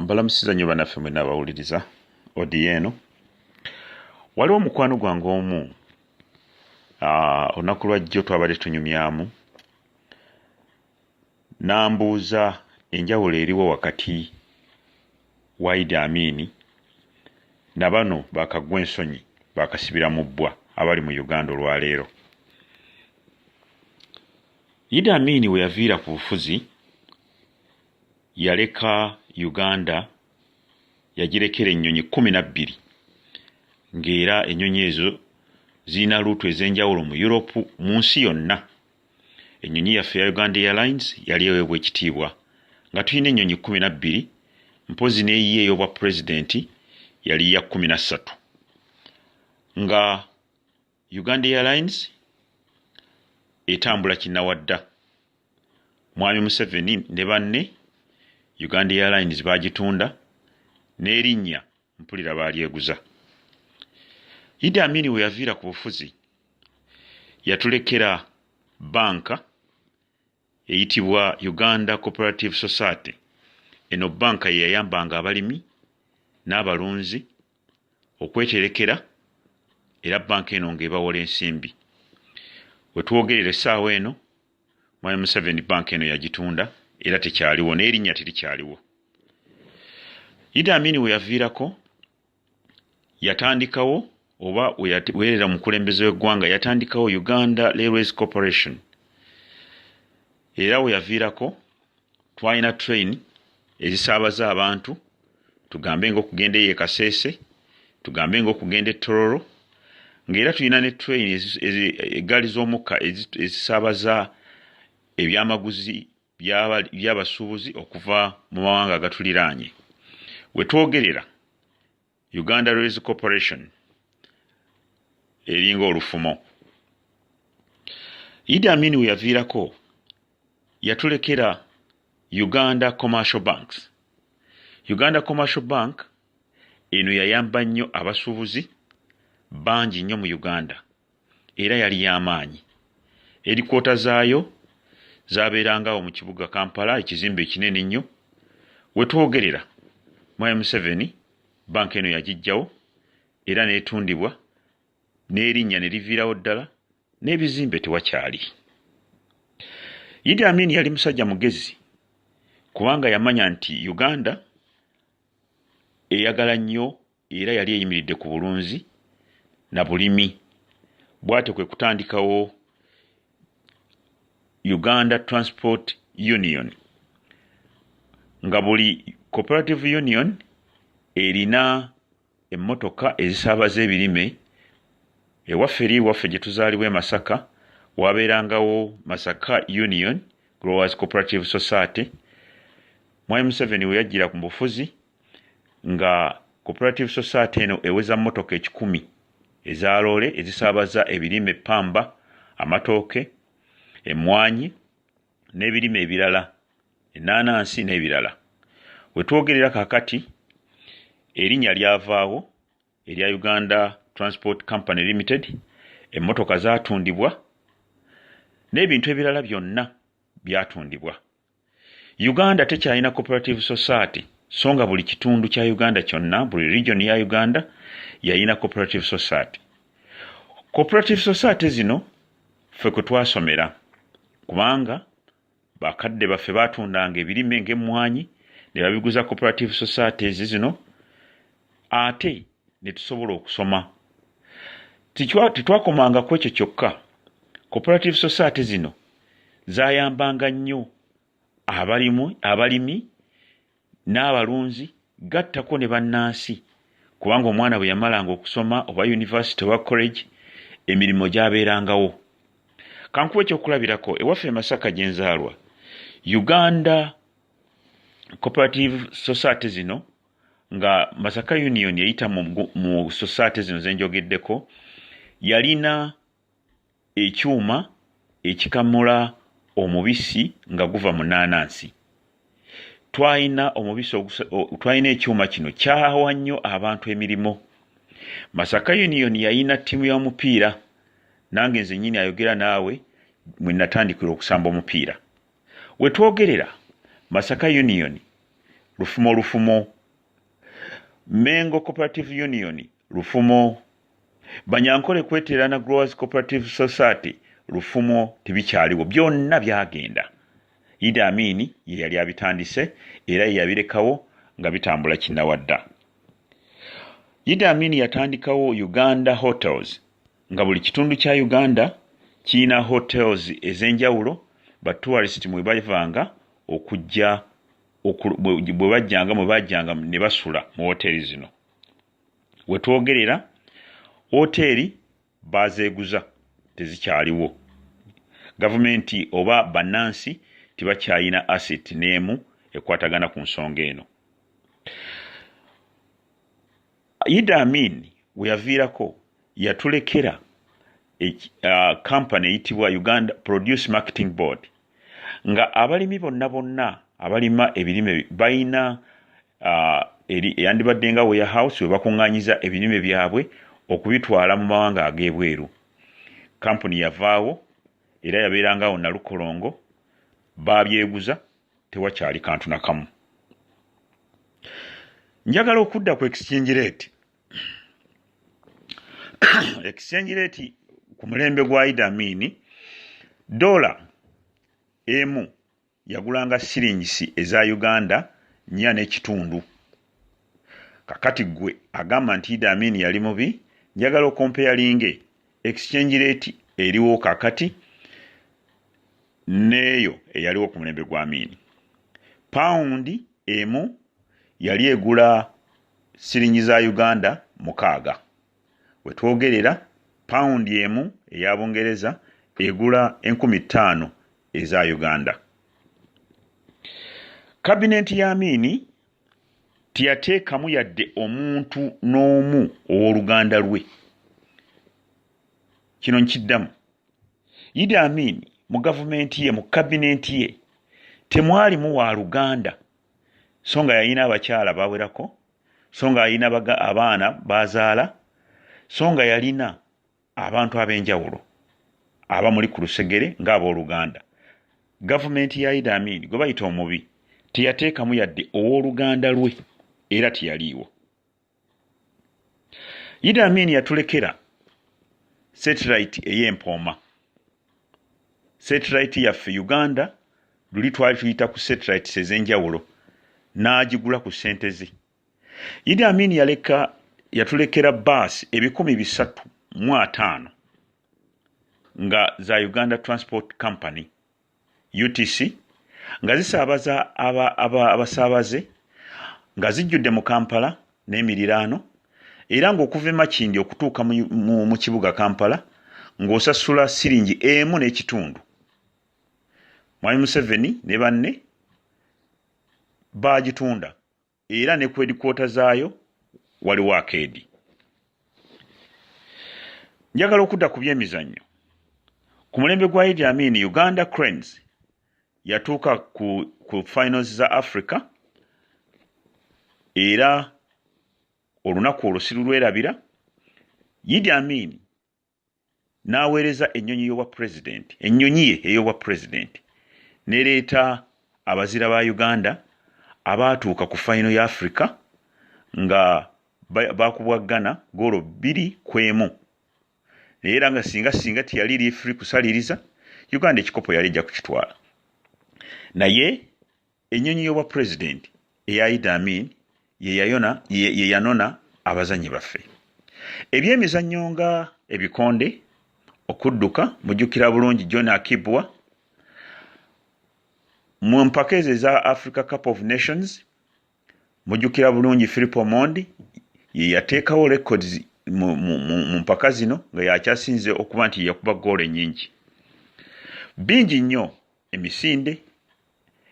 Mbalamusiza nnyo bannaffe mwenna abawuliriza odiyo eno. Waliwo mukwano gwange omu, olunaku lwa jjo twabadde tunyumyamu n'ambuuza enjawulo eriwo wakati wa Idi Amin na bano bakaggwa ensonyi bakasibira mu bbwa abali mu Uganda olwaleero. Idi Amin we yaviira ku bufuzi yaleka Uganda yagirekera ennyonyi 12 ng'era ennyonyi ezo zirina luutu ez'enjawulo mu Europe, mu nsi yonna. Ennyonyi yaffe eya Uganda Airlines yali eweebwa ekitiibwa nga tulina ennyonyi 12, mpozzi n'eyiye ey'obwa pulezidenti yali ya 13 nga Uganda Airlines etambula kinnawadda. Mwami Museveni ne banne Uganda Airlines baagitunda n'erinnya mpulira baalyeguza. Idi Amin we yaviira ku bufuzi yatulekera bbanka eyitibwa Uganda Cooperative Society. Eno bbanka ye yayambanga abalimi n'abalunzi okweterekera era bbanka eno ng'ebawola ensimbi. We twogerera essaawa eno Mwami Museveni bbanka eno yagitunda era tekyaliwo n'erinnya terikyaliwo. Idi Amin we yaviirako yatandikawo oba weerera omukulembeze w'eggwanga yatandikawo Uganda Railways Corporation era we yaviirako twalina train ezisaabaza abantu tugambe ng'okugenda eyo e Kasese, tugambe ng'okugenda e Tororo, ng'era tulina ne train eggaali z'omukka ezisaabaza ebyamaguzi by'abasuubuzi okuva mu mawanga agatuliraanye. We twogerera Uganda Railways Corporation eringa olufumo. Idi Amin we yaviirako yatulekera Uganda Commercial Banks. Uganda Commercial Bank eno yayamba nnyo abasuubuzi bangi nnyo mu Uganda era yali y'amaanyi. Erikoota zaayo zabeeranga awo mu kibuga Kampala, ekizimbe ekinene ennyo. We twogerera Mwami Museveni bbanka eno yagiggyawo era n'etundibwa n'erinnya ne liviirawo ddala n'ebizimbe tewakyali. Idi Amin yali musajja mugezi kubanga yamanya nti Uganda eyagala nnyo era yali eyimiridde ku bulunzi na bulimi, bw'atyo kwe kutandikawo Uganda Transport Union nga buli cooperative union erina emmotoka ezisaabaza ebirime. Ewaffe eri ewaffe gye tuzaalibwa e Masaka wabeerangawo Masaka Union Growers Cooperative Society. Mwami Museveni we yajjira ku bufuzi nga Cooperative Society eno eweza mmotoka 100 eza loole ezisaabaza ebirime, ppamba, amatooke, emmwanyi n'ebirime ebirala, ennaanansi n'ebirala. We twogerera kaakati erinnya lyavaawo erya Uganda Transport Company Limited, emmotoka zaatundibwa n'ebintu ebirala byonna byatundibwa. Uganda tekyalina cooperative society so nga buli kitundu kya Uganda kyonna, buli region ya Uganda yalina cooperative society. Cooperative society zino ffe kwe twasomera kubanga bakadde baffe baatundanga ebirime ng'emmwanyi ne babiguza cooperative societies zino ate ne tusobola okusoma. Tetwakomanga ku ekyo kyokka, cooperative society zino zaayambanga nnyo abalimi n'abalunzi gattako ne bannansi kubanga omwana bwe yamalanga okusoma oba university oba college emirimu gyabeerangawo. Kankuwa ekyokulabirako, ewaffe e Masaka gye nzaalwa, Uganda Cooperative Society zino nga Masaka Union eyita mu society zino ze njogeddeko yalina ekyuma ekikamula omubisi nga guva mu nnaanansi. Twalina omubisi, twalina ekyuma kino kyawa nnyo abantu emirimu. Masaka Union yalina ttiimu y'omupiira, nange nze nnyini ayogera naawe mwe natandikira okusamba omupiira. We twogerera Masaka Union Lufumo lufumo. Mengo Cooperative Union, lufumo. Banyankole Kweterana Growers Cooperative Society, lufumo. Tebikyaliwo, byonna byagenda. Idi Amini ye yali abitandise era ye yabirekawo nga bitambula kinnawadda. Idi Amini yatandikawo Uganda Hotels, nga buli kitundu kya Uganda kirina hotels ez'enjawulo ba tourist mwe bavanga okujja, bwe bajjanga, mwe bajjanga ne basula mu woteeri zino. We twogerera, woteeri bazeeguza, tezikyaliwo. Gavumenti oba bannansi tebakyayina asset n'emu ekwatagana ku nsonga eno. Idi Amin we yaviirako yatulekera kampani eyitibwa Uganda Produce Marketing Board, nga abalimi bonna bonna abalima ebirime balina eyandibadde nga warehouse we bakuŋŋaanyiza ebirime byabwe okubitwala mu mawanga ag'ebweru. Kampuni yavaawo era yabeerangawo Nalukolongo, baabyeguza, tewakyali kantu nakamu. Njagala okudda ku exchange rate. Exchange rate ku mulembe gwa Idi Amin, dola emu yagulanga siringisi eza Uganda 4.5. Kakati gwe agamba nti Idi Amin yali mubi, njagala ocomparinge exchange rate eriwo kakati n'eyo eyaliwo ku mulembe gwa Amin. Pawundi emu yali egula siringi za Uganda 6. Wetwogerera, pawundi emu eya Bungereza egula 5,000 eza Uganda. Kabinenti ya Amini teyateekamu yadde omuntu n'omu ow'oluganda lwe. Kino nkiddamu: Idi Amin mu gavumenti ye, mu kabinenti ye, temwalimu wa luganda, so nga yalina abakyala bawerako, so nga alina abaana bazaala, so nga yalina abantu ab'enjawulo abamuli ku lusegere ng'abooluganda. Gavumenti ya Idi Amin gwe bayita omubi teyateekamu yadde owooluganda lwe era teyaliiwo. Idi Amin yatulekera satellite ey'empooma. Satellite yaffe Uganda luli twali tuyita ku satellites ez'enjawulo, n'agigula ku ssente ze. Idi Amin yaleka, yatulekera baasi 350 nga za Uganda Transport Company, UTC, nga zisaabaza abasaabaze, nga zijjudde mu Kampala n'emiriraano, era ng'okuva e Makindye okutuuka mu kibuga Kampala ng'osasula siringi 1.5. Mwami Museveni ne banne baagitunda, era ne ku headquarter zaayo waliwo arcade. Njagala okudda ku byemizannyo. Ku mulembe gwa Idi Amin, Uganda Cranes yatuuka ku finals za Africa, era olunaku olwo sirulwerabira. Idi Amin n'aweereza ennyonyi y'obwa pulezidenti, ennyonyi ye ey'obwa pulezidenti n'ereeta abazira ba Uganda abaatuuka ku final ya Africa nga bakubwa Ghana goolo 2-1. Naye era nga singa teyali referee kusaliriza, Uganda ekikopo yali ejja kukitwala. Naye ennyonyi y'obwa pulezidenti eya Idi Amin ye yanona abazannyi baffe. Ebyemizannyo nga ebikonde, okudduka, mujjukira bulungi John Akibwa mu mpaka ezo eza Africa Cup of Nations. Mujjukira bulungi Philip Omondi ye yateekawo records mu mpaka zino, nga yakyasinze okuba nti yakuba goolo ennyingi. Bingi nnyo emisinde.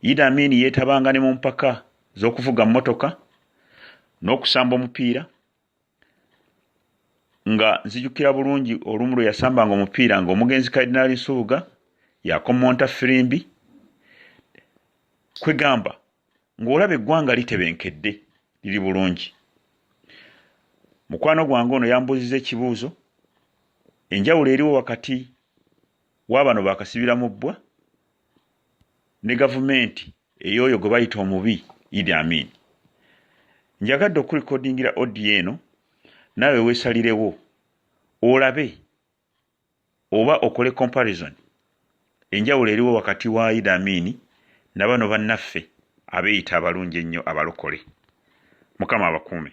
Idi Amin yeetabanga ne mu mpaka z'okuvuga mmotoka n'okusamba omupiira, nga nzijukira bulungi olumu lwe yasambanga omupiira ng'omugenzi Cardinal Nsubuga yakomonta firimbi. Kwegamba ng'olaba eggwanga litebenkedde, liri bulungi. Mukwano gwange ono yambuuziza ekibuuzo: enjawulo eriwo wakati w'abano bakasibira mu bbwa ne gavumenti ey'oyo gwe bayita omubi Idi Amin. Njagadde okulikodingira odiyo eno naawe weesalirewo olabe oba okole comparison enjawulo eriwo wakati wa Idi Amin na bano bannaffe abeeyita abalungi ennyo abalokole. Mukama abakuume.